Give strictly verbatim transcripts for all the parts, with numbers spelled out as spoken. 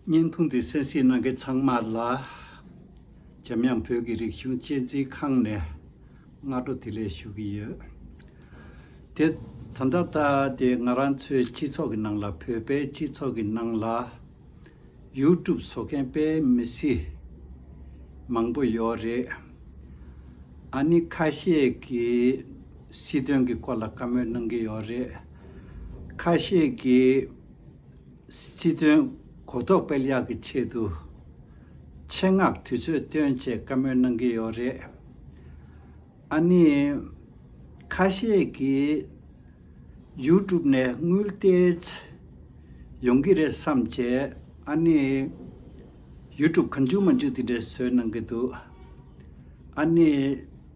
བརྙན་ཐུང་འདི་གསན་གཟིགས་གནང་མཁན་ཚང་མ་ལ་འཇམ་དབྱངས་བོད་ཀྱི་རིག་གཞུང་གཅེས་འཛིན་ཁང་ནས་སྔ་དྲོ་བདེ་ལེགས་ཞུ་གི་ཡོད། དེ་ད་ལྟ་ད་དེ་ང་རང་ཚོའི་སྤྱི་ཚོགས་ཀྱི་ནང་ལ་བོད་པའི་སྤྱི་ཚོགས་ཀྱི་ནང་ལ་ཡུ་ཊུབ་བཟོ་མཁན་དཔེ་མི་སྲིད་མང་པོ་ཡོད་རེད། ཨ་ནི་ཁ་ཤས་ཀྱིས་སྲིད་དོན་གྱི་སྐོར་ལ་བཀའ་མོལ་གནང་གི་ཡོད་རེད། ཁ་ཤས་ཀྱིས་སྲིད་དོན་གོ་རྟོགས་སྤེལ་ཡག་གི་ཆེད་དུ་ཆེད་མངགས་དུས་ཚོད་བཏོན་བྱས་བཀའ་མོལ་གནང་གི་ཡོད་རེད། ཨ་ནི་ཁ་ཤས་ཀྱིས་ཡུ་ཊུབ་ནས་དངུལ་ཏོག་ཙམ་ཡོང་གི་རེད་བསམ་བྱས་ཨ་ནི་ཡུ་ཊུབ་གང་བྱུང་མང་བྱུང་དེ་འདྲས་བཟོས་གནང་གི་འདུག་ཨ་ནི་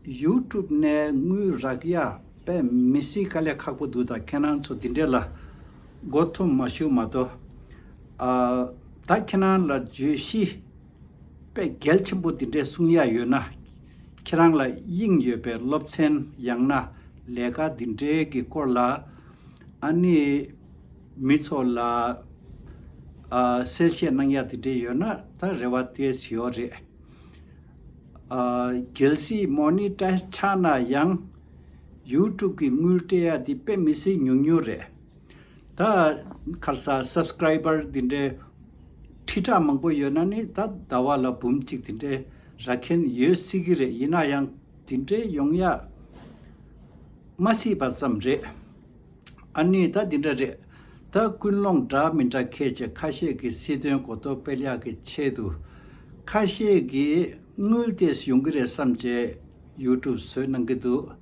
ཡུ་ཊུབ་ནས་དངུལ་རག་ཡ་དཔེ་མི་སྲིད་དཀའ་ལས་ཁག་པོ་འདུག་ད་ཁྱེད་རང་ཚོ་དེ་འདྲས་ལ་མགོ་འཐོམ་མ་བཞུགས་མ་གཏོགས། ཨ། ད་ཁྱེད་རང་ལ་བརྗོད་གཞི་དཔེ་གལ་ཆེན་པོ་འདི་འདྲས་གསུང་ཡ་ཡོད་ན། ཁྱེད་རང་ལ་དབྱིངས་ཡོད་པའི་སློབ་ཚན་ཡང་ན་ལས་ཀ་འདི་འདྲའི་གི་སྐོར་ལ་ཨ་ནི་མི་ཚོ་ལ་ཨ་གསལ་བཤད་གནང་ཡ་འདི་འདྲས་ཡོད་ན་ད་རེ་བ་ཏོག་ཙམ་ཡོད་རེད། ཨ། གལ་སྲིད་མོ་ནི་ཊའི་ཛི་ཆགས་ན་ཡང་ཡུ་ཊུབ་གི་དངུལ་སྤྲད་ཡ་འདི་དཔེ་མི་སྲིད་ཉུང་ཉུང་རེད། ད་ཁར་ས་སབ་སི་ཀ་རའི་བར་འདི་འདྲའི་ཁྲི་ཕྲག་མང་པོ་ཡོད་ན་ནི་ད་ཟླ་བ་ལ་འབུམ་གཅིག་འདི་འདྲའི་རག་མཁན་ཡོད་སྲིད་ཀྱི་རེད། ཡིན་ན་ཡང་འདི་འདྲའི་ཡོང་ཡ་མ་སྲིད་པ་ཙམ་རེད། ཨ་ནི་ད་འདི་འདྲ་རེད། ད་ཀུན་སློང་འདྲ་མི་འདྲ་ཁྱད་ཆེ་ཁ་ཤས་ཀྱིས་སྲིད་དོན་གོ་རྟོགས་སྤེལ་ཡག་གི་ཆེད་དུ་ཁ་ཤས་ཀྱིས་དངུལ་ཏོག་ཙམ་ཡོང་གི་རེད་བསམ་བྱས་ཡུ་ཊུབ་བཟོས་གནང་གི་འདུག་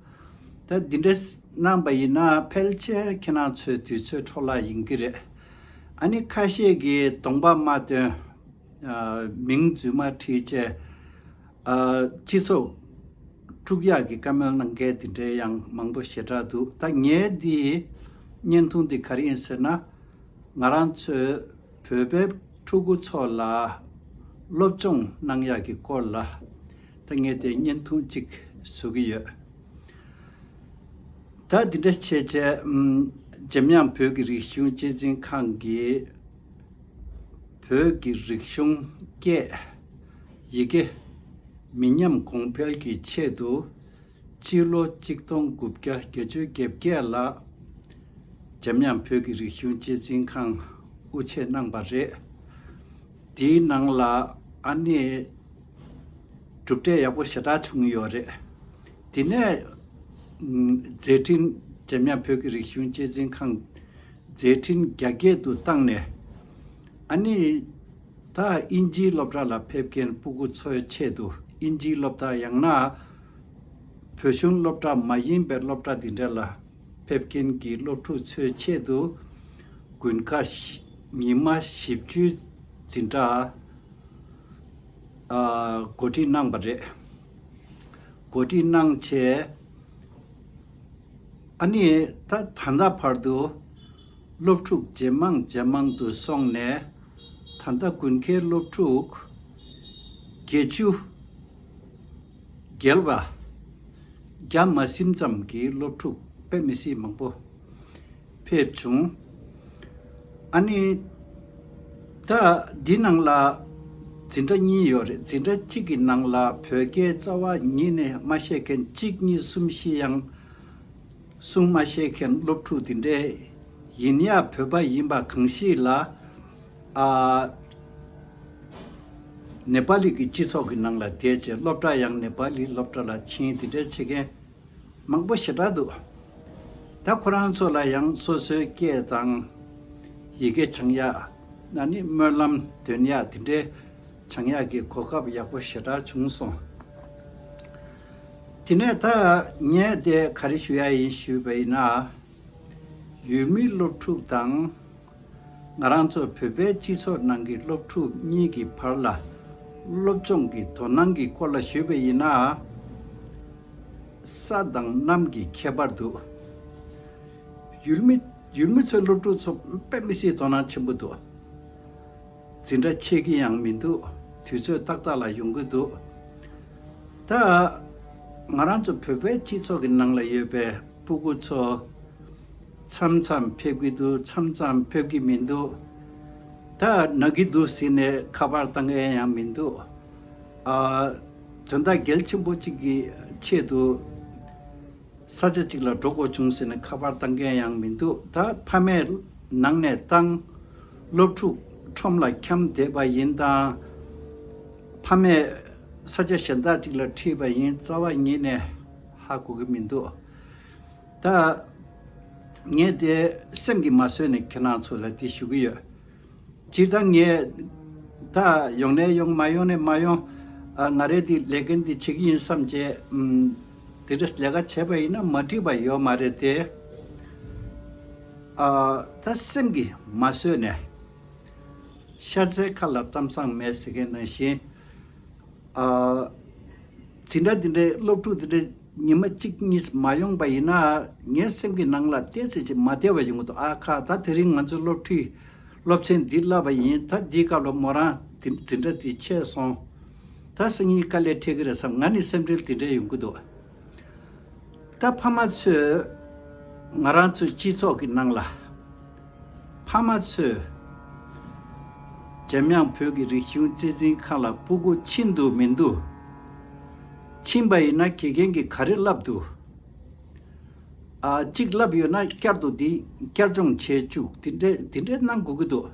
ད་འདི་འདྲ་གནང་པ་ཡིན་ན་ཕལ་ཆེར་ཁྱེད་རང་ཚོའི་དུས་ཚོད་འཕྲོ་བརླག་ཡིན་གྱི་རེད། ཨ་ནི་ཁ་ཤས་ཀྱིས་གདོང་པ་མ་སྟོན། ཨ། མིང་རྫུན་མ་བྲིས་བྱས། ཨ། སྤྱི་ཚོགས་དཀྲུག་ཡག་གི་བཀའ་མོལ་གནང་མཁན་དེ་འདྲའི་ཡང་མང་པོ་ཞེ་དྲག་འདུག་ད་ངས་འདི་བརྙན་ཐུང་འདི་ག་རེ་ཡིན་ཟེར་ན། ང་རང་ཚོའི་བོད་པའི་ཕྲུ་གུ་ཚོ་ལ་སློབ་སྦྱོང་གནང་ཡག་གི་སྐོར་ལ་ད་ངས་དེ་བརྙན་ཐུང་གཅིག་བཟོ་གི་ཡོད། ད་འདི་འདྲ་བྱས་བྱས། ཨམ། འཇམ་དབྱངས་བོད་ཀྱི་རིག་གཞུང་གཅེས་འཛིན་ཁང་གིས་བོད་ཀྱི་རིག་གཞུང་སྐད་ཡི་གེ་མི་ཉམས་གོང་འཕེལ་གྱི་ཆེད་དུ་སྤྱི་ལོ་གཅིག་སྟོང་དགུ་བརྒྱ་བརྒྱད་ཅུ་གྱ་བརྒྱད་ལ་འཇམ་དབྱངས་བོད་ཀྱི་རིག་གཞུང་གཅེས་འཛིན་ཁང་དབུ་འབྱེད་གནང་པ་རེད། དེའི་ནང་ལ་ཨ་ནི་གྲུབ་འབྲས་ཡག་པོ་ཞེ་དྲག་བྱུང་ཡོད་རེད། དེ་ནས་ཨམ། མཛད་འཕྲིན་འཇམ་དབྱངས་བོད་ཀྱི་རིག་གཞུང་གཅེས་འཛིན་ཁང་མཛད་འཕྲིན་རྒྱ་སྐྱེད་དུ་བཏང་ནས་ཨ་ནི་ད་དབྱིན་ཇིའི་སློབ་གྲྭ་ལ་ཕེབས་མཁན་སྤུ་གུ་ཚོའི་ཆེད་དུ་དབྱིན་ཇིའི་སློབ་གྲྭ་ཡང་ན་བོད་གཞུང་སློབ་གྲྭ་མ་ཡིན་པའི་སློབ་གྲྭ་འདི་འདྲ་ལ་ཕེབས་མཁན་གྱི་སློབ་ཕྲུག་ཚོའི་ཆེད་དུ་དགུན་ཁ་ཉི་མ་བཞི་བཅུའི་འཛིན་གྲྭ་ཨ། གོ་སྒྲིག་གནང་པ་རེད། གོ་སྒྲིག་གནང་བྱས། ཨ་ནི་ད་ད་ལྟ་བར་དུ་སློབ་ཕྲུག་ཇེ་མང་ཇེ་མང་དུ་སོང་ནས་ད་ལྟ་དགུན་ཁའི་སློབ་ཕྲུག་བརྒྱད་ཅུ་བརྒལ་བ་བརྒྱ་མ་ཟིན་ཙམ་གྱི་སློབ་ཕྲུག་དཔེ་མི་སྲིད་མང་པོ་ཕེབས་བྱུང་། ཨ་ནི་ད་འདི་ནང་ལ་འཛིན་གྲྭ་གཉིས་ཡོད་རེད། འཛིན་གྲྭ་གཅིག་གི་ནང་ལ་བོད་སྐད་རྩ་བ་ཉིད་ནས་མ་ཤེས་མཁན་གཅིག་གཉིས་གསུམ་བཞི་ཡང་གསུང་མ་ཤེས་མཁན་སློབ་ཕྲུག་འདི་འདྲས་ཡིན་ཡ། བོད་པ་ཡིན་པ་གང་ཞིག་ལ་ཨ། ནེ་པ་ལི་གི་སྤྱི་ཚོགས་ཀྱི་ནང་ལ་བསྡད་བྱས་སློབ་གྲྭ་ཡང་ནེ་པ་ལི་སློབ་གྲྭ་ལ་ཕྱིན་དེ་འདྲས་བྱེད་མཁན་མང་པོ་ཞེ་དྲག་འདུག་ད་ཁོ་རང་ཚོ་ལ་ཡང་སོ་སོའི་སྐད་དང་ཡི་གེ་སྦྱང་ཡག་ཨ་ནི་སྨོན་ལམ་འདོན་ཡག་དེ་འདྲའི་སྦྱང་ཡག་གི་གོ་སྐབས་ཡག་པོ་ཞེ་དྲག་བྱུང་སོང་། དེ་ནས་ད་ངས་དེ་ག་རེ་ཞུ་ཡག་ཡིན་ཞུས་པ་ཡིན་ན། ཡུལ་མི་སློབ་ཕྲུག་དང་། ང་རང་ཚོ་བོད་པའི་སྤྱི་ཚོགས་ནང་གི་སློབ་ཕྲུག་གཉིས་ཀྱི་བར་ལ་སློབ་སྦྱོང་གི་དོ་སྣང་གི་སྐོར་ལ་ཞུས་པ་ཡིན་ན། ས་དང་གནམ་གྱི་ཁྱད་པར་འདུག་ཡུལ་མི་ཡུལ་མི་ཚོའི་སློབ་ཕྲུག་ཚོ་དཔེ་མི་སྲིད་དོ་སྣང་ཆེན་པོ་འདུག་འཛིན་གྲྭ་ཆད་ཀྱི་ཡང་མི་འདུག་དུས་ཚོད་ཏག་ཏག་ལ་ཡོང་གི་འདུག་ད་ང་རང་ཚོ་བོད་པའི་སྤྱི་ཚོགས་ཀྱི་ནང་ལ་ཡོད་པའི་སྤུ་གུ་ཚོ་མཚམས་མཚམས་ཕེབས་ཀྱི་འདུག་མཚམས་མཚམས་ཕེབས་ཀྱི་མི་འདུག་ད་ན་གི་འདུག་ཟེར་ནས་ཁ་པར་བཏང་མཁན་ཡང་མི་འདུག་ཨ། དོན་དག་གལ་ཆེན་པོ་གཅིག་གི་ཆེད་དུ་ས་ཆ་གཅིག་ལ་འགྲོ་དགོས་བྱུང་ཟེར་ནས་ཁ་པར་བཏང་མཁན་ཡང་མི་འདུག་ད་ཕ་མས་ནང་ནས་བཏང་། སློབ་ཕྲུག་ཁྲོམ་ལ་འཁྱམས་བསྡད་པ་ཡིན་དང་། ཕ་མས་ས་ཆ་གཞན་དག་ཅིག་ལ་ཁྲིད་པ་ཡིན། རྩ་བ་ཉིད་ནས་ཧ་གོ་གི་མི་འདུག་ད་ངས་དེ་སེམས་ཀྱིས་མ་བཟོད་ནས་ཁྱེད་རང་ཚོ་ལ་དེ་ཞུ་གི་ཡོད། སྤྱིར་བཏང་ངས་ད་ཡོང་ནས་ཡོང་། མ་ཡོང་ནས་མ་ཡོང་། ཨ། ང་རས་འདི་ལས་འགན་འདི་བྱེད་ཀྱི་ཡིན་བསམ་བྱས། ཨམ། དེ་འདྲ་ལས་ཀ་བྱས་པ་ཡིན་ན་མ་འགྲིག་པ་ཡོད་མ་རེད་དེ། ཨ། ད་སེམས་ཀྱིས་མ་བཟོད་ནས། ཤ་ཚའི་ཁ་ལ་གཏམ་བཟང་མེད་ཟེར་མཁན་ནང་བཞིན། ཨ། འཛིན་གྲྭ་འདི་འདྲའི་སློབ་ཕྲུག་འདི་འདྲའི་ཉི་མ་གཅིག་གཉིས་མ་ཡོང་པ་ཡིན་ན། ངའི་སེམས་ཀྱི་ནང་ལ་ཏོག་ཙམ་ཅིག་མ་བདེ་བ་ཡོང་གི་འདུག་ཨ་ཁ། ད་དེ་རིང་ང་ཚོའི་སློབ་ཁྲིད་སློབ་ཚན་འདི་བསླབས་པ་ཡིན། ད་འདིའི་སྐབས་ལ་མོ་རང་འཛིན་འཛིན་གྲྭ་འདི་ཆད་སོང་། ད་སང་ཉིན་དཀའ་ལས་འཕྲད་ཀྱི་རེད་བསམ། ང་ནི་སེམས་ཁྲལ་འདི་འདྲ་ཡོང་གི་འདུག་ད་ཕ་མ་ཚོས་ང་རང་ཚོའི་སྤྱི་ཚོགས་ཀྱི་ནང་ལ། ཕ་མ་ཚོས་འཇམ་དབྱངས་བོད་ཀྱི་རིག་གཞུང་གཅེས་འཛིན་ཁང་ལ་སྤུ་གུ་ཕྱིན་འདུག་མི་འདུག་ཕྱིན་པ་ཡིན་ན་དགེ་རྒན་གྱིས་ག་རེ་བསླབས་འདུག་ཨ། གཅིག་བསླབས་ཡོད་ན་བསྐྱར་དུ་འདི་བསྐྱར་སྦྱོང་བྱེད་བཅུག་དེ་འདྲས་དེ་འདྲས་གནང་དགོས་ཀྱི་འདུག་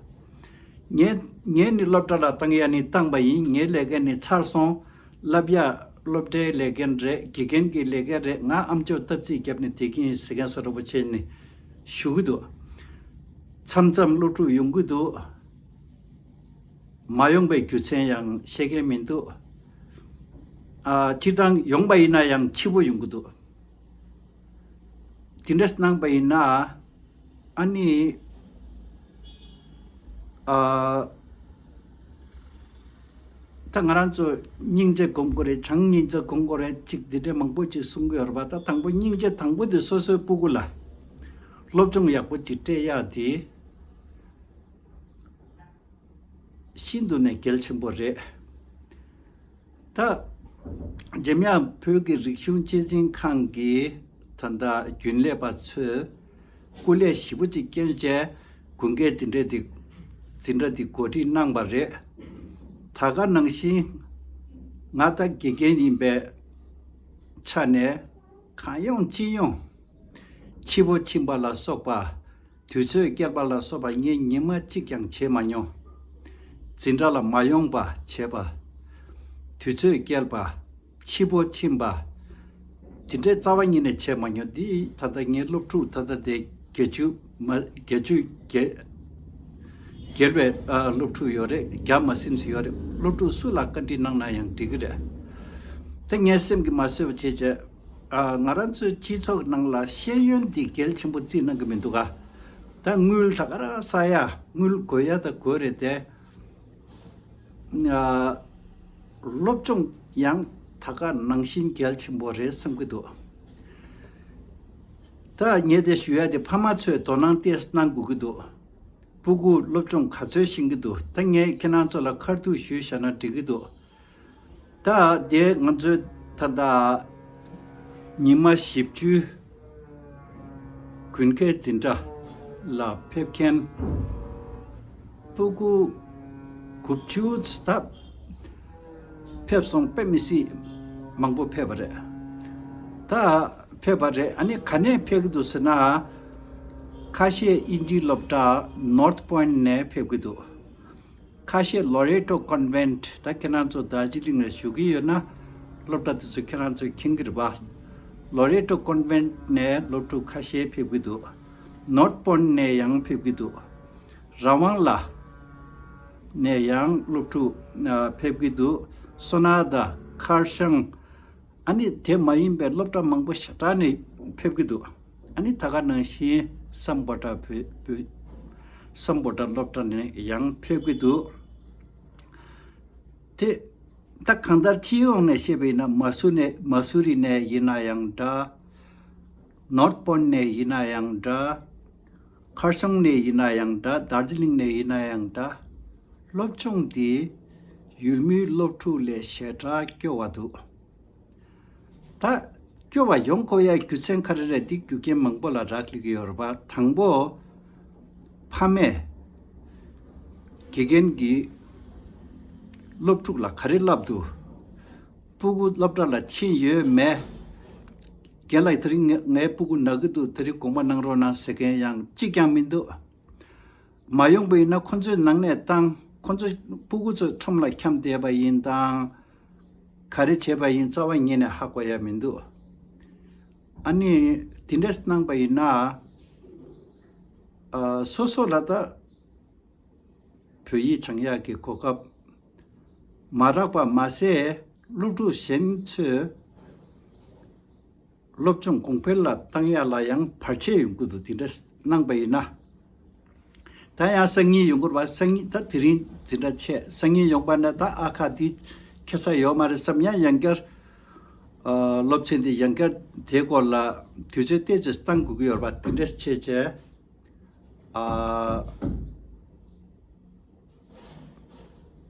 ངས་ངས་ནི་སློབ་གྲྭ་ལ་བཏང་ཡ་ནི་བཏང་པ་ཡིན། ངའི་ལས་ཀ་ནི་ཚར་སོང་། བསླབ་ཡ་སློབ་གྲྭའི་ལས་འགན་རེད། དགེ་རྒན་གྱི་ལས་ཀ་རེད། ང་ཨམ་ཅོག་སྟབས་རྩིས་བརྒྱབ་ནས་བསྡད་ཀྱི་ཡིན་ཟེར་མཁན་བཟོ་འདྲ་པོ་བྱས་ནས་ཞུ་གི་འདུག་མཚམས་མཚམས་སློབ་ཕྲུག་ཡོང་གི་འདུག་མ་ཡོང་པའི་རྒྱུ་མཚན་ཡང་ཤེས་མཁན་མི་འདུག་ཨ། སྤྱིར་བཏང་ཡོང་པ་ཡིན་ན་ཡང་ཕྱི་པོ་ཡོང་གི་འདུག་དེ་འདྲ་གནང་པ་ཡིན་ན། ཨ་ནི། ཨ། ད་ང་རང་ཚོ་སྙིང་རྗེ་སྒོམ་དགོས་རེད། བྱམས་སྙིང་རྗེ་སྒོམ་དགོས་རེད། ཅིག་འདི་འདྲ་མང་པོ་ཅིག་གསུང་གི་ཡོད་རེད་པ། ད་དང་པོ་སྙིང་རྗེ་དང་པོ་དེ་སོ་སོའི་སྤུ་གུ་ལ་སློབ་སྦྱོང་ཡག་པོ་ཅིག་སྤྲད་ཡག་དེ་ཤིན་ཏུ་ནས་གལ་ཆེན་པོ་རེད། ད་འཇམ་དབྱངས་བོད་ཀྱི་རིག་གཞུང་གཅེས་འཛིན་ཁང་གི་ད་ལྟ་རྒྱུན་ལས་པ་ཚོས་སྐུ་ལས་ཞེ་པོ་ཅིག་བསྐྱོན་བྱས་དགུན་ཁའི་འཛིན་གྲྭ་འདི་འཛིན་གྲྭ་འདི་གོ་སྒྲིག་གནང་པ་རེད། ད་ག་ནང་བཞིན་ང་ད་དགེ་རྒན་ཡིན་པའི་ཆ་ནས་གང་ཡོང་ཅི་ཡོང་ཕྱི་པོ་ཕྱིན་པ་ལ་སོགས་པ། དུས་ཚོད་བསྐྱལ་བ་ལ་སོགས་པ་ངས་ཉི་མ་གཅིག་ཀྱང་བྱས་མ་མྱོང་། འཛིན་གྲྭ་ལ་མ་ཡོང་པ་བྱས་པ། དུས་ཚོད་བསྐྱལ་པ། ཕྱི་པོ་ཕྱིན་པ། དེ་འདྲའི་རྩ་བ་ཉིད་ནས་བྱས་མ་མྱོང་། འདི་ད་ལྟ་ངའི་སློབ་ཕྲུག་ད་ལྟ་དེ་བརྒྱད་ཅུ་མ་བརྒྱད་ཅུ་བརྒལ་བརྒལ་བའི་ཨ་སློབ་ཕྲུག་ཡོད་རེད། བརྒྱ་མ་ཟིན་ཙམ་ཡོད་རེད། སློབ་ཕྲུག་སུ་ལ་བཀའ་འདྲི་གནང་ན་ཡང་འགྲིག་གི་རེད། དེ་ངའི་སེམས་ཀྱིས་མ་བཟོད་པ་བྱས་བྱས། ཨ། ང་རང་ཚོའི་སྤྱི་ཚོགས་ནང་ལ་ཤེས་ཡོན་འདི་གལ་ཆེན་པོ་བརྩིས་གནང་གི་མི་འདུག་ག་ད་དངུལ་ད་ག་རང་བསགས་ཡ། དངུལ་དགོས་ཡ་ད་དགོས་རེད་དེ། ཨ། སློབ་སྦྱོང་ཡང་ད་ག་ནང་བཞིན་གལ་ཆེན་པོ་རེད་བསམ་གྱི་འདུག་ད་ངས་དེ་ཞུ་ཡ་དེ་ཕ་མ་ཚོས་དོ་སྣང་ཏོག་ཙམ་གནང་དགོས་ཀྱི་འདུག་སྤུ་གུ་སློབ་སྦྱོང་ག་ཚོད་ཤེས་ཀྱི་འདུག་ད་ངས་ཁྱེད་རང་ཚོ་ལ་ཁ་ཐུག་ཞུས་བཞག་ན་འགྲིག་གི་འདུག་ད་དེ་ང་ཚོས་ད་ལྟ་ཉི་མ་བཞི་བཅུ་དགུན་ཁའི་འཛིན་གྲྭ་ལ་ཕེབས་མཁན་སྤུ་གུ་དགུ་བཅུ་ཙམ་ཕེབས་སོང་། དཔེ་མི་སྲིད་མང་པོ་ཕེབས་པ་རེད། ད་ཕེབས་པ་རེད། ཨ་ནི་ག་ནས་ཕེབས་ཀྱི་འདུག་ཟེར་ན། ཁ་ཤས་དབྱིན་ཇིའི་སློབ་གྲྭ་North Point ནས་ཕེབས་ཀྱི་འདུག་ཁ་ཤས་Loreto Convent། ད་ཁྱེད་རང་ཚོ་རྡོ་རྗེ་གླིང་ལ་བཞུགས་ཀྱི་ཡོད་ན་སློབ་གྲྭ་དེ་ཚོ་ཁྱེད་རང་ཚོས་མཁྱེན་གྱི་རེད་པ། Loreto Convent ནས་སློབ་ཕྲུག་ཁ་ཤས་ཕེབས་ཀྱི་འདུག North Point ནས་ཡང་ཕེབས་ཀྱི་འདུག་ར་ཝང་ལ་ནས་ཡང་སློབ་ཕྲུག་ཨ་ཕེབས་ཀྱི་འདུག་སོ་ན་དང་ཁར་ཤང་། ཨ་ནི་དེ་མ་ཡིན་པའི་སློབ་གྲྭ་མང་པོ་ཞེ་དྲག་ནས་ཕེབས་ཀྱི་འདུག་ཨ་ནི་ད་ག་ནང་བཞིན་སམ་བྷོ་ཊ་བོད་བོད་སམ་བྷོ་ཊ་སློབ་གྲྭ་ནས་ཡང་ཕེབས་ཀྱི་འདུག་དེ་ད་གང་ལྟར་སྤྱི་ཡོངས་ནས་བཤད་པ་ཡིན་ན་མ་སུ་ནས་མ་སུ་རི་ནས་ཡིན་ན་ཡང་འདྲ། North Point ནས་ཡིན་ན་ཡང་འདྲ། ཁར་སང་ནས་ཡིན་ན་ཡང་འདྲ། རྡོ་རྗེ་གླིང་ནས་ཡིན་ན་ཡང་འདྲ། སློབ་སྦྱོང་འདི་ཡུལ་མིའི་སློབ་ཕྲུག་ལས་ཞེ་དྲག་སྐྱོ་བ་འདུག་ད་སྐྱོ་བ་ཡོང་དགོས་ཡ་རྒྱུ་མཚན་ག་རེ་རེད། འདི་རྒྱུ་རྐྱེན་མང་པོ་ལ་རག་ལས་ཀྱི་ཡོད་རེད་པ། དང་པོ་ཕ་མས་ དགེ་རྒན་གྱིས་སློབ་ཕྲུག་ལ་ག་རེ་བསླབ་འདུག་སྤུ་གུ་སློབ་གྲྭ་ལ་ཕྱིན་ཡོད་མེད། རྒན་ལགས་དེ་རིང་ངའི་སྤུ་གུ་ན་གི་འདུག་དེ་རིང་དགོངས་པ་གནང་རོགས་གནང་ཟེར་མཁན་ཡང་གཅིག་ཀྱང་མི་འདུག་མ་ཡོང་པ་ཡིན་ན་ཁོ་ཚོའི་ནང་ནས་བཏང་། ཁོ་ཚོ་སྤུ་གུ་ཚོ་ཁྲོམ་ལ་འཁྱམས་བསྡད་པ་ཡིན་དང་། ག་རེ་བྱས་པ་ཡིན་རྩ་བ་ཉིད་ནས་ཧ་གོ་ཡ་མི་འདུག་ཨ་ནི་དེ་འདྲས་གནང་པ་ཡིན་ན། ཨ། སོ་སོ་ལ་ད་བོད་ཡིག་སྦྱང་ཡག་གི་གོ་སྐབས་མ་རག་པ་མ་ཟད། སློབ་ཕྲུག་གཞན་ཚོས་སློབ་སྦྱོང་གོང་འཕེལ་ལ་བཏང་ཡག་ལ་ཡང་བར་ཆད་ཡོང་གི་འདུག་དེ་འདྲ་གནང་པ་ཡིན་ན། ད་ཡང་སང་ཉིན་ཡོང་དགོས་པ། སང་ཉིན་ད་དེ་རིང་འཛིན་གྲྭ་ཆད། སང་ཉིན་ཡོང་པ་ན་ད་ཨ་ཁ་འདི་ཁེ་ས་ཡོད་མ་རེད་བསམ་ཡང་ཡང་བསྐྱར། ཨ། སློབ་ཚན་འདི་ཡང་བསྐྱར་དེའི་སྐོར་ལ་དུས་ཚོད་ཏོག་ཙམ་བཏང་དགོས་ཀྱི་ཡོད་རེད་པ། དེ་འདྲ་བྱས་བྱས། ཨ།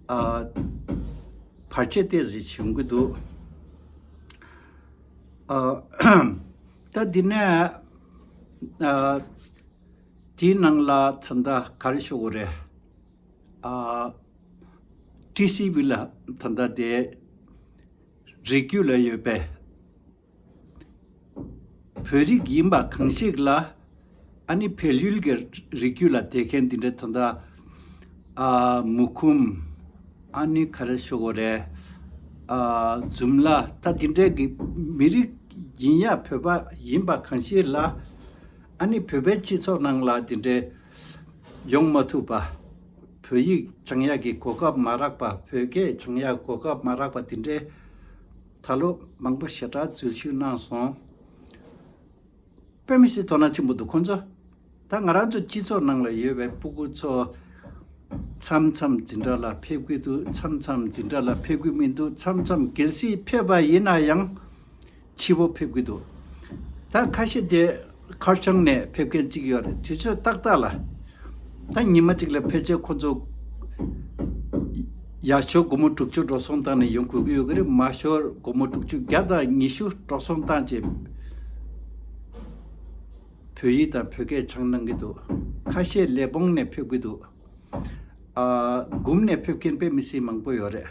ཨ། བར་ཆད་ཏོག་ཙམ་བྱུང་གི་འདུག་ཨ། ད་འདི་ནས། ཨ། དེའི་ནང་ལ་ད་ལྟ་ག་རེ་ཤོད་དགོས་རེད། ཨ། ཊི་སི་ཝི་ལ་ད་ལྟ་དེ་རིགས་རྒྱུད་ལ་ཡོད་པའི་བོད་རིགས་ཡིན་པ་གང་ཞིག་ལ། ཨ་ནི་བལ་ཡུལ་གྱི་རིགས་རྒྱུད་ལ་བསྡད་མཁན་འདི་འདྲ་ད་ལྟ། ཨ། མུ་ཁུམ། ཨ་ནི་ག་རེ་ཤོད་དགོས་རེད། ཨ། འཛུམ་ལ། ད་འདི་འདྲའི་གི་མི་རིགས་ཡིན་ཡ། བོད་པ་ཡིན་པ་གང་ཞིག་ལ། ཨ་ནི་བོད་པའི་སྤྱི་ཚོགས་ནང་ལ་འདི་འདྲའི་ཡོང་མ་ཐུབ་པ། བོད་ཡིག་སྦྱང་ཡག་གི་གོ་སྐབས་མ་རག་པ། བོད་སྐད་སྦྱང་ཡག་གོ་སྐབས་མ་རག་པ་འདི་འདྲའི་ད་ལོ་མང་པོ་ཞེ་དྲག་འཛུལ་ཞུགས་གནང་སོང་། དཔེ་མི་སྲིད་དོ་སྣང་ཆེན་པོ་འདུག་ཁོང་ཚོ། ད་ང་རང་ཚོ་སྤྱི་ཚོགས་ནང་ལ་ཡོད་པའི་སྤུ་གུ་ཚོ་མཚམས་མཚམས་འཛིན་གྲྭ་ལ་ཕེབས་ཀྱི་འདུག་མཚམས་མཚམས་འཛིན་གྲྭ་ལ་ཕེབས་ཀྱི་མི་འདུག་མཚམས་མཚམས་གལ་སྲིད་ཕེབས་པ་ཡིན་ན་ཡང་ཕྱི་པོ་ཕེབས་ཀྱི་འདུག་ད་ཁ་ཤས་དེ་ཁར་ཆང་ནས་ཕེབས་མཁན་གཅིག་ཡོད་རེད། དུས་ཚོད་ཏག་ཏག་ལ། ད་ཉི་མ་གཅིག་ལ་ཕལ་ཆེར་ཁོ་ཚོ་ཡག་ཤོས་སྒོར་མོ་དྲུག་ཅུ་འགྲོ་སོང་བཏང་ནས་ཡོང་དགོས་ཀྱི་ཡོད་ཀྱི་རེད། མང་ཤོས་སྒོར་མོ་དྲུག་ཅུ་བརྒྱ་དང་ཉི་ཤུ་འགྲོ་སོང་བཏང་བྱས། བོད་ཡིག་དང་བོད་སྐད་སྦྱང་གནང་གི་འདུག་ཁ་ཤས་ལས་སྤོང་ནས་ཕེབས་ཀྱི་འདུག་ཨ། སྒོམ་ནས་ཕེབས་མཁན་དཔེ་མི་སྲིད་མང་པོ་ཡོད་རེད།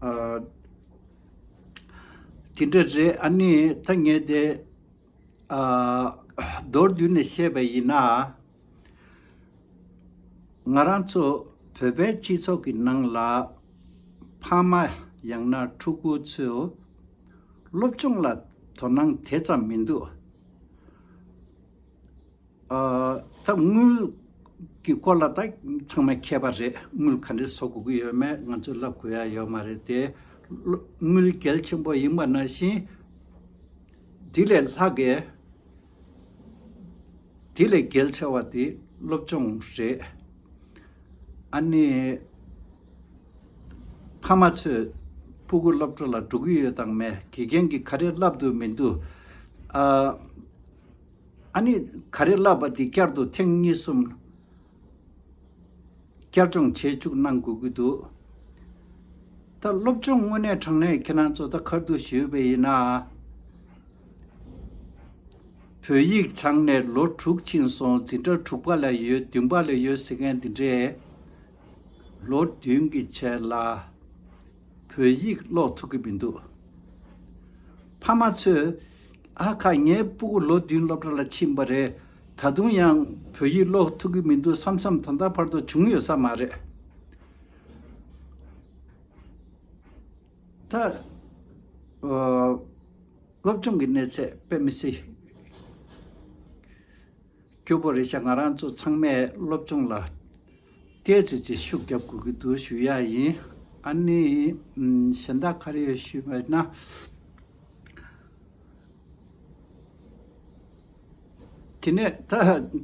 ཨ། དེ་འདྲ་རེད། ཨ་ནི་ད་ངས་དེ། ཨ། མདོར་བསྡུས་ནས་བཤད་པ་ཡིན་ན། ང་རང་ཚོ་བོད་པའི་སྤྱི་ཚོགས་ཀྱི་ནང་ལ་ཕ་མ་ཡང་ན་ཕྲུ་གུ་ཚོས་སློབ་སྦྱོང་ལ་དོ་སྣང་དེ་ཙམ་མི་འདུག་ཨ། ད་དངུལ་གྱི་སྐོར་ལ་ད་ཚང་མས་མཁས་པ་རེད། དངུལ་ག་འདྲས་བཟོ་དགོས་ཀྱི་ཡོད་མེད་ང་ཚོས་ལབ་དགོས་ཡ་ཡོད་མ་རེད་དེ། དངུལ་གལ་ཆེན་པོ་ཡིན་པ་ནང་བཞིན། དེ་ལས་ལྷག་གི། དེ་ལས་གལ་ཆེ་བ་དེ་སློབ་སྦྱོང་རེད། ཨ་ནི་ཕ་མ་ཚོས་སྤུ་གུ་སློབ་གྲྭ་ལ་འགྲོ་གི་ཡོད་དང་མེད། དགེ་རྒན་གྱིས་ག་རེ་བསླབ་འདུག་མི་འདུག་ཨ། ཨ་ནི་ག་རེ་བསླབ་པ་དེ་བསྐྱར་དུ་ཐེངས་གཉིས་གསུམ་བསྐྱར་སྦྱོང་བྱེད་བཅུག་གནང་དགོས་ཀྱི་འདུག་ད་སློབ་སྦྱོང་དངོས་གནས་དྲང་གནས་ཁྱེད་རང་ཚོ་ད་ག་རེ་འདུག་ཞུས་པ་ཡིན་ན། བོད་ཡིག་སྦྱངས་ནས་ལོ་དྲུག་ཕྱིན་སོང་། འཛིན་གྲྭ་དྲུག་པ་ལ་ཡོད། བདུན་པ་ལ་ཡོད་ཟེར་མཁན་འདི་འདྲས། ལོ་བདུན་གྱི་རྗེས་ལ་བོད་ཡིག་ཀློག་ཐུབ་ཀྱི་མི་འདུག་ཕ་མ་ཚོས་ཨ་ཁ་ངའི་སྤུ་གུ་ལོ་བདུན་སློབ་གྲྭ་ལ་ཕྱིན་པ་རེད། ད་དུང་ཡང་བོད་ཡིག་ཀློག་ཐུབ་ཀྱི་མི་འདུག་བསམ་བསམ་ད་ལྟ་བར་དུ་བྱུང་ཡོད་ས་མ་རེད། ད། ཨ། སློབ་སྦྱོང་གི་གནས་ཚད་དཔེ་མི་སྲིད་སྐྱོ་པོ་རེད་ཤག་ང་རང་ཚོ་ཚང་མས་སློབ་སྦྱོང་ལ་ཏོག་ཙམ་ཅིག་ཤུགས་རྒྱབ་དགོས་ཀྱི་འདུག་ཞུ་ཡ་ཡིན། ཨ་ནི་ཨམ། གཞན་དག་ག་རེ་ཡོད་ཞུས་པ་ཡིན་ན། དེ་ནས་ད་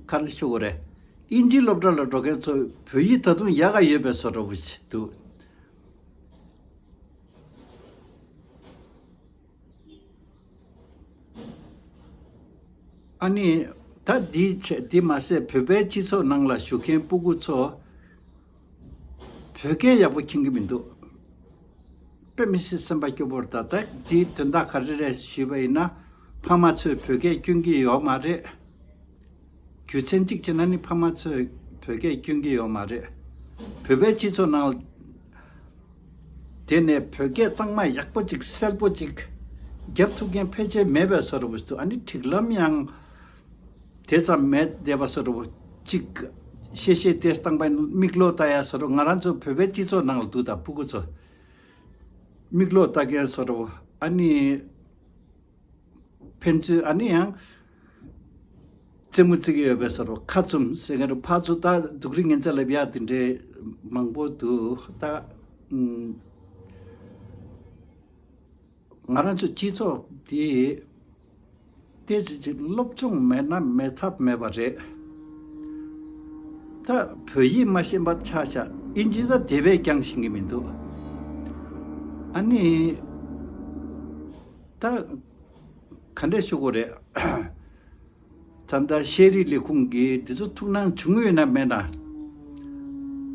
ག་རེ་ཞུ་དགོས་རེད། དབྱིན་ཇིའི་སློབ་གྲྭ་ལ་འགྲོ་མཁན་ཚོ་བོད་ཡིག་ད་དུང་ཡག་ག་ཡོད་པའི་བཟོ་འདྲ་པོ་ཞིག་འདུག་ཨ་ནི་ད་འདི་བྱས། འདི་མ་ཟད་བོད་པའི་སྤྱི་ཚོགས་ནང་ལ་བཞུགས་མཁན་སྤུ་གུ་ཚོ་བོད་སྐད་ཡག་པོ་མཁྱེན་གྱི་མི་འདུག་དཔེ་མི་སྲིད་སེམས་པ་སྐྱོ་པོ་རེད། ད་ལྟ་འདིའི་དོན་དག་ག་རེ་རེད་ཞུས་པ་ཡིན་ན། ཕ་མ་ཚོས་བོད་སྐད་སྐྱོན་གྱི་ཡོད་མ་རེད། རྒྱུ་མཚན་གཅིག་བྱས་ན་ནི་ཕ་མ་ཚོས་བོད་སྐད་སྐྱོན་གྱི་ཡོད་མ་རེད། བོད་པའི་སྤྱི་ཚོགས་ནང་དེ་ནས་བོད་སྐད་གཙང་མ་ཡག་པོ་ཅིག་གསལ་པོ་ཅིག་རྒྱབ་ཐུབ་མཁན་ཕལ་ཆེར་མེད་པའི་བཟོ་འདྲ་པོ་ཞིག་འདུག་ཨ་ནི་སྒྲིག་ལམ་ཡང་དེ་ཙམ་མེད་བསྡད་པ་བཟོ་འདྲ་པོ་ཅིག་ཤེས་ཤེས་ཏེ་བཏང་པ་མིག་ལོག་ལྟ་ཡ་བཟོ་འདྲ། ང་རང་ཚོ་བོད་པའི་སྤྱི་ཚོགས་ནང་ལ་འདུག་ད་ཕྲུ་གུ་ཚོ་མིག་ལོག་ལྟ་མཁན་བཟོ་འདྲ་པོ། ཨ་ནི་ཕན་ཚུན་ཨ་ནི་ཡང་རྩེད་མོ་རྩེ་གི་ཡོད་པའི་བཟོ་འདྲ་པོ། ཁ་བཙུམ་ཟེར་མཁན་རུ་ཕར་ཚུར་ད་སྡུག་རུས་ངན་ཚད་ལབ་ཡ་དེ་འདྲའི་མང་པོ་འདུག་ད་ཨུམ། ང་རང་ཚོ་སྤྱི་ཚོགས་འདི་ཏོག་ཙམ་ཅིག་སློབ་སྦྱོང་མེད་ན་མེད་ཐབས་མེད་པ་རེད། ད་བོད་ཡིག་མ་ཤེས་པ་ཆགས་ཤག་ཨིན་ཇི་ད་དེ་བས་ཀྱང་ཤེས་ཀྱི་མི་འདུག་ཨ་ནི་ད་ག་འདྲས་ཞུ་དགོས་རེད། ད་ལྟ་ཤེས་རིག་ལས་ཁུངས་ཀྱིས་འདི་ཚོ་ཐུགས་སྣང་བྱུང་ཡོད་ན་མེད་ན།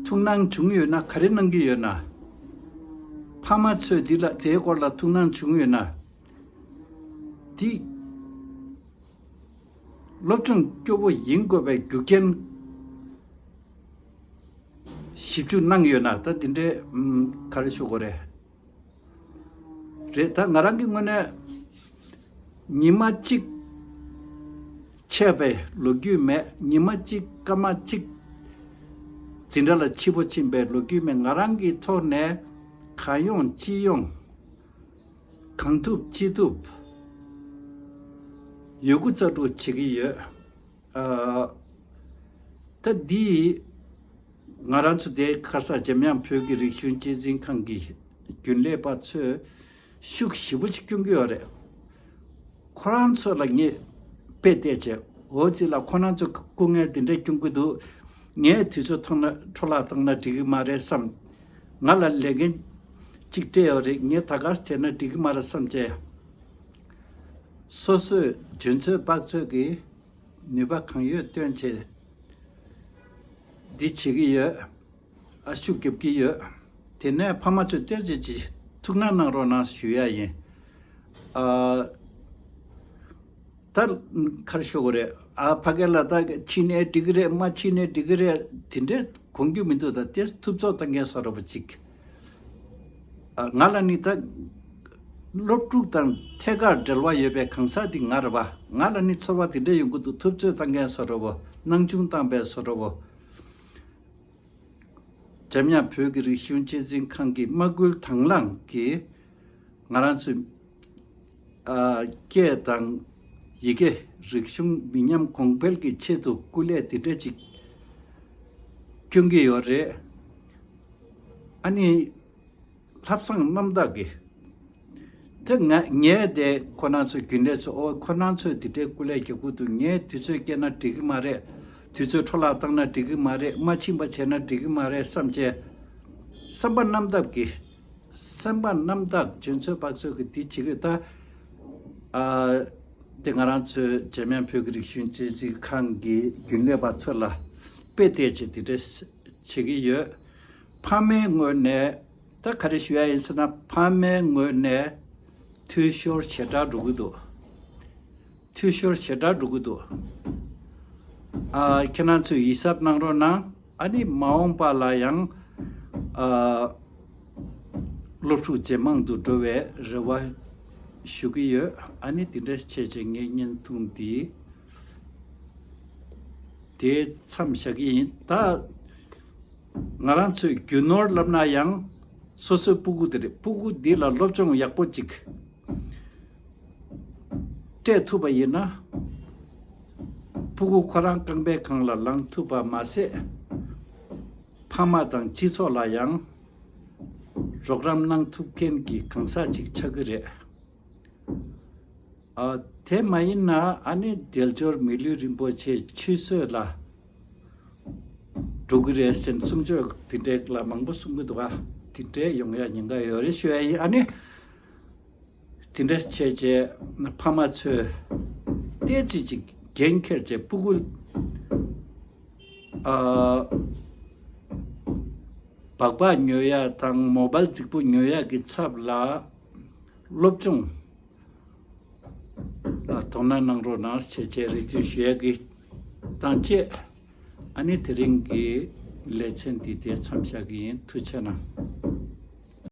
ཐུགས་སྣང་བྱུང་ཡོད་ན་ག་རེ་གནང་གི་ཡོད་ན། ཕ་མ་ཚོས་འདི་ལ་དེའི་སྐོར་ལ་ཐུགས་སྣང་བྱུང་ཡོད་ན། འདི་སློབ་སྦྱོང་སྐྱོ་པོ་ཡིན་དགོས་པའི་རྒྱུ་རྐྱེན་ཞིབ་འཇུག་གནང་ཡོད་ན། ད་འདི་འདྲའི་ཨམ་ག་རེ་ཞུ་དགོས་རེད། རེད། ད་ང་རང་གི་ངོས་ནས་ཉི་མ་གཅིག་ཆད་པའི་ལོ་རྒྱུས་མེད། ཉི་མ་གཅིག་སྐར་མ་གཅིག་འཛིན་གྲྭ་ལ་ཕྱི་པོ་ཕྱིན་པའི་ལོ་རྒྱུས་མེད། ང་རང་གི་ཐོག་ནས་གང་ཡོང་ཅི་ཡོང་། གང་ཐུབ་ཅི་ཐུབ་ཡོད་རྒུ་རྩལ་སྤྲུགས་བྱེད་ཀྱི་ཡོད། ཨ། ད་འདི་ང་རང་ཚོ་དེ་ཁ་ས་འཇམ་དབྱངས་བོད་ཀྱི་རིག་གཞུང་གཅེས་འཛིན་ཁང་གི་རྒྱུན་ལས་པ་ཚོས་ཤུགས་ཞེ་པོ་ཅིག་སྐྱོན་གྱི་ཡོད་རེད། ཁོ་རང་ཚོ་ལ་ངས་དཔེ་བལྟས་བྱས། འོ་ཙི་ལ་ཁོ་རང་ཚོ་སྐུ་ངལ་འདི་འདྲ་སྐྱོན་གྱི་འདུག་ངས་དུས་ཚོད་ཐོག་ན་འཕྲོ་བརླག་བཏང་ན་འགྲིག་གི་མ་རེད་བསམ། ང་ལ་ལས་འགན་གཅིག་སྤྲད་ཡོད་རེད། ངས་ད་ག་སེ་བྱས་ན་འགྲིག་གི་མ་རེད་བསམ་བྱས། སོ་སོས་འཇོན་ཚོད་དཔག་ཚོད་ཀྱིས་ནུས་པ་གང་ཡོད་བཏོན་བྱས་འདི་བྱེད་ཀྱི་ཡོད། ཨ། ཤུགས་རྒྱབ་ཀྱི་ཡོད། དེ་ནས་ཕ་མ་ཚོས་ཏོག་ཙམ་ཅིག་ཐུགས་སྣང་གནང་རོགས་གནང་ཞུ་ཡ་ཡིན། ཨ། ད་ག་རེ་ཞུ་དགོས་རེད། ཨ། ཕ་གི་ལ་ད་ཕྱིན་ནའི་འགྲིག་གི་རེད། མ་ཕྱིན་ནའི་འགྲིག་གི་རེད། དེ་འདྲའི་དགོངས་རྒྱུ་མི་འདུག་ད་དེ་ཐུབ་ཚོད་བཏང་མཁན་བཟོ་འདྲ་པོ་ཅིག་ཨ། ང་ལ་ནི་ད་སློབ་ཕྲུག་དང་ཐད་ཀར་འབྲེལ་བ་ཡོད་པའི་གང་ཟག་འདི་ང་རེད་པ། ང་ལ་ནི་ཚོར་བ་དེ་འདྲ་ཡོང་གི་འདུག་ཐུབ་ཚོད་བཏང་མཁན་བཟོ་འདྲ་པོ། སྣང་ཆུང་བཏང་པའི་བཟོ་འདྲ་པོ། འཇམ་དབྱངས་བོད་ཀྱི་རིག་གཞུང་གཅེས་འཛིན་ཁང་གི་མ་སྐུལ་དང་བླངས་ཀྱིས་ང་རང་ཚོའི་ཨ། སྐད་དང་ཡི་གེ། རིག་གཞུང་མི་ཉམས་གོང་འཕེལ་གྱི་ཆེད་དུ་སྐུ་ལས་དེ་འདྲ་ཅིག་སྐྱོན་གྱི་ཡོད་རེད། ཨ་ནི་ལྷག་བསམ་རྣམ་དག་གིས། དེ་ང་ངས་དེ་ཁོ་རང་ཚོའི་རྒྱུན་ལས་ཚོ། ཨོ། ཁོ་རང་ཚོས་དེ་འདྲའི་སྐུ་ལས་རྒྱག་གི་འདུག་ངས་དུས་ཚོད་སྐྱེལ་ན་འགྲིག་གི་མ་རེད། དུས་ཚོད་འཕྲོ་བརླག་བཏང་ན་འགྲིག་གི་མ་རེད། མ་ཕྱིན་པ་བྱས་ན་འགྲིག་གི་མ་རེད་བསམ་བྱས། བསམ་པ་རྣམ་དག་གིས། སེམས་པ་རྣམ་དག་འཇོན་ཚོད་དཔག་ཚོད་ཀྱིས་འདི་བྱེད་ཀྱི་ཡོད། ད་ཨ། དེ་ང་རང་ཚོའི་འཇམ་དབྱངས་བོད་ཀྱི་རིག་གཞུང་གཅེས་འཛིན་ཁང་གི་རྒྱུན་ལས་པ་ཚོ་ལ་དཔེ་བལྟས་བྱས་དེ་འདྲ་བྱེད་ཀྱི་ཡོད། ཕ་མའི་ངོས་ནས་ད་ག་རེ་ཞུ་ཡ་ཡིན་ཟེར་ན། ཕ་མའི་ངོས་ནས་འཐུས་ཤོར་ཞེ་དྲག་འགྲོ་གི་འདུག་འཐུས་ཤོར་ཞེ་དྲག་འགྲོ་གི་འདུག་ཨ། ཁྱེད་རང་ཚོས་ཡིད་གཟབ་གནང་རོགས་གནང་། ཨ་ནི་མ་འོངས་པ་ལ་ཡང་ཨ། སློབ་ཕྲུག་ཇེ་མང་དུ་འགྲོ་བའི་རེ་བ་ཞུ་གི་ཡོད། ཨ་ནི་དེ་འདྲ་བྱས་བྱས་ངའི་བརྙན་ཐུང་འདི་དེ་མཚམས་བཞག་གི་ཡིན། ད་ང་རང་ཚོའི་རྒྱུ་ནོར་ལབ་ན་ཡང་སོ་སོའི་སྤུ་གུ་དེ་རེད། སྤུ་གུ་འདི་ལ་སློབ་སྦྱོང་ཡག་པོ་ཅིག་སྤྲད་ཐུབ་པ་ཡིན་ན། སྤུ་གུ་ཁོ་རང་རྐང་པའི་སྒང་ལ་ལངས་ཐུབ་པ་མ་ཟད། ཕ་མ་དང་སྤྱི་ཚོགས་ལ་ཡང་རོགས་རམ་གནང་ཐུབ་མཁན་གྱི་གང་ཟག་ཅིག་ཆགས་ཀྱི་རེད། ཨ། དེ་མ་ཡིན་ན་ཨ་ནི་དལ་འབྱོར་མི་ལུས་རིན་པོ་ཆེ་ཆུད་ཟོས་ལ་འགྲོ་གི་རེད་ཟེར་གསུང་ཆོས་དེ་འདྲའི་ལ་མང་པོ་གསུང་གི་འདུག་ཨ། དེ་འདྲའི་ཡོང་ཡ་ཉེན་ཁ་ཡོད་རེད་ཞུ་ཡ་ཡིན། ཨ་ནི། དེ་འདྲ་བྱས་རྗེས་ཕ་མ་ཚོས་ཏོག་ཙམ་ཅིག་འགན་འཁྱེར་བྱས། སྤུ་གུ་ཨ། སྦག་སྦག་ཉོ་ཡ་དང་མོ་བལ་རྫིག་པོ་ཉོ་ཡ་གི་ཚབ་ལ་སློབ་སྦྱོང་ལ་དོ་སྣང་གནང་རོགས་གནང་བྱས་བྱས་རེ་ཞུ་ཞུ་ཡ་གི་དང་བཅས། ཨ་ནི་དེ་རིང་གི་ ལེ་ཚན་འདི་དེ་མཚམས་བཞག་གི་ཡིན། ཐུགས་ཆེ་གནང་།